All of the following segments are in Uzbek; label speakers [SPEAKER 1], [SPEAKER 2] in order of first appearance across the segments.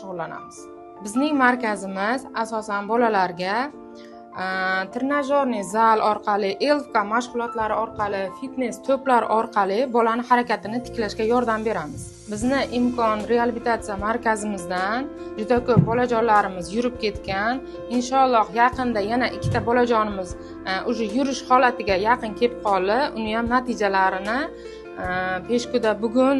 [SPEAKER 1] Shug'ullanamiz. Bizning markazimiz asosan bolalarga тренажёрный zal orqali, ЛФК mashg'ulotlari orqali, fitnes to'plar orqali bolani harakatini tiklashga yordam beramiz. Bizni Imkon reabilitatsiya markazimizdan juda ko'p bolajonlarimiz yurib ketgan. Inshaalloh, yaqinda yana ikkita bolajonimiz уже yurish holatiga yaqin kelib qoldi. Uni ham natijalarini peshkuda bugun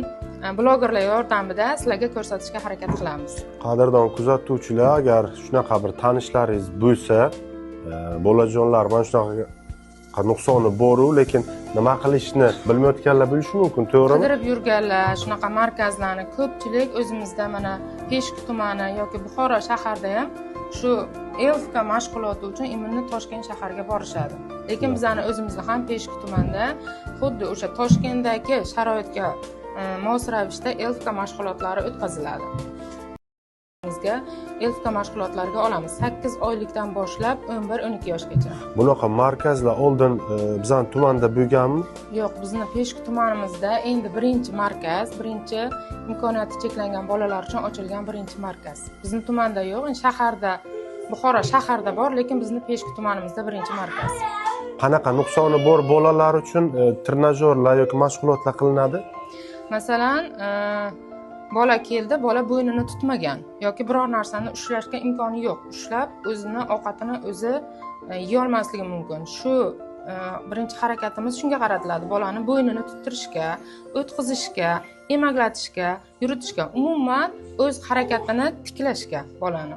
[SPEAKER 1] blogerlar yordamida sizlarga ko'rsatishga harakat qilamiz.
[SPEAKER 2] Qadrdon kuzatuvchilar, agar shunaqa bir tanishlaringiz bo'lsa, bolajonlar mana shunaqa nuqsoni boru, lekin nima qilishni bilmayotganlar bo'lishi mumkin, to'g'rimi?
[SPEAKER 1] Qidirib yurganlar shunaqa markazlarni ko'pchilik o'zimizda, mana, Peshku tumani yoki Buxoro shaharida ham shu ЛФК mashg'uloti uchun именно Toshkent shahariga borishadi. Lekin bizani o'zimizda ham Peshku tumanda xuddi o'sha Toshkentdagi sharoitga mos ravishda ЛФК mashg'ulotlari o'tkaziladi. Bizga ЛФК mashg'ulotlariga olamiz 8 oylikdan boshlab 11-12 yoshgacha.
[SPEAKER 2] Bunaqa markazlar oldin bizani tumanda bo'lganmi?
[SPEAKER 1] Yo'q, bizni Peshku tumanimizda endi birinchi markaz, birinchi imkoniyati cheklangan bolalar uchun ochilgan birinchi markaz. Bizni tumanda yo'q, endi shaharda, Buxoro shaharida bor, lekin bizni Peshku tumanimizda birinchi markaz.
[SPEAKER 2] Qanaqa nuqsoni bor bolalar uchun trenajyorlar yoki mashg'ulotlar qilinadi?
[SPEAKER 1] Masalan, bola keldi, bola bo'ynini tutmagan yoki biror narsani ushlashga imkoni yo'q, ushlab o'zini ovqatini o'zi yeyolmasligi mumkin. Shu birinchi harakatimiz shunga qaratiladi: bolani bo'ynini tuttirishga, o'tqizishga, emaklatishga, yuritishga, umuman o'z harakatini tiklashga bolani.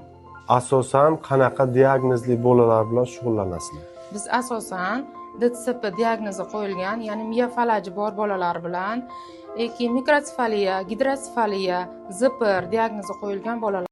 [SPEAKER 2] Asosan qanaqa diagnozli bolalar bilan shug'ullanasizlar?
[SPEAKER 1] Biz asosan ДЦП diagnozi qo'yilgan, ya'ni miya falaji bor bolalar bilan, keyin mikrotsefaliya, gidrotsefaliya, ЗПР diagnozi qo'yilgan bolalar.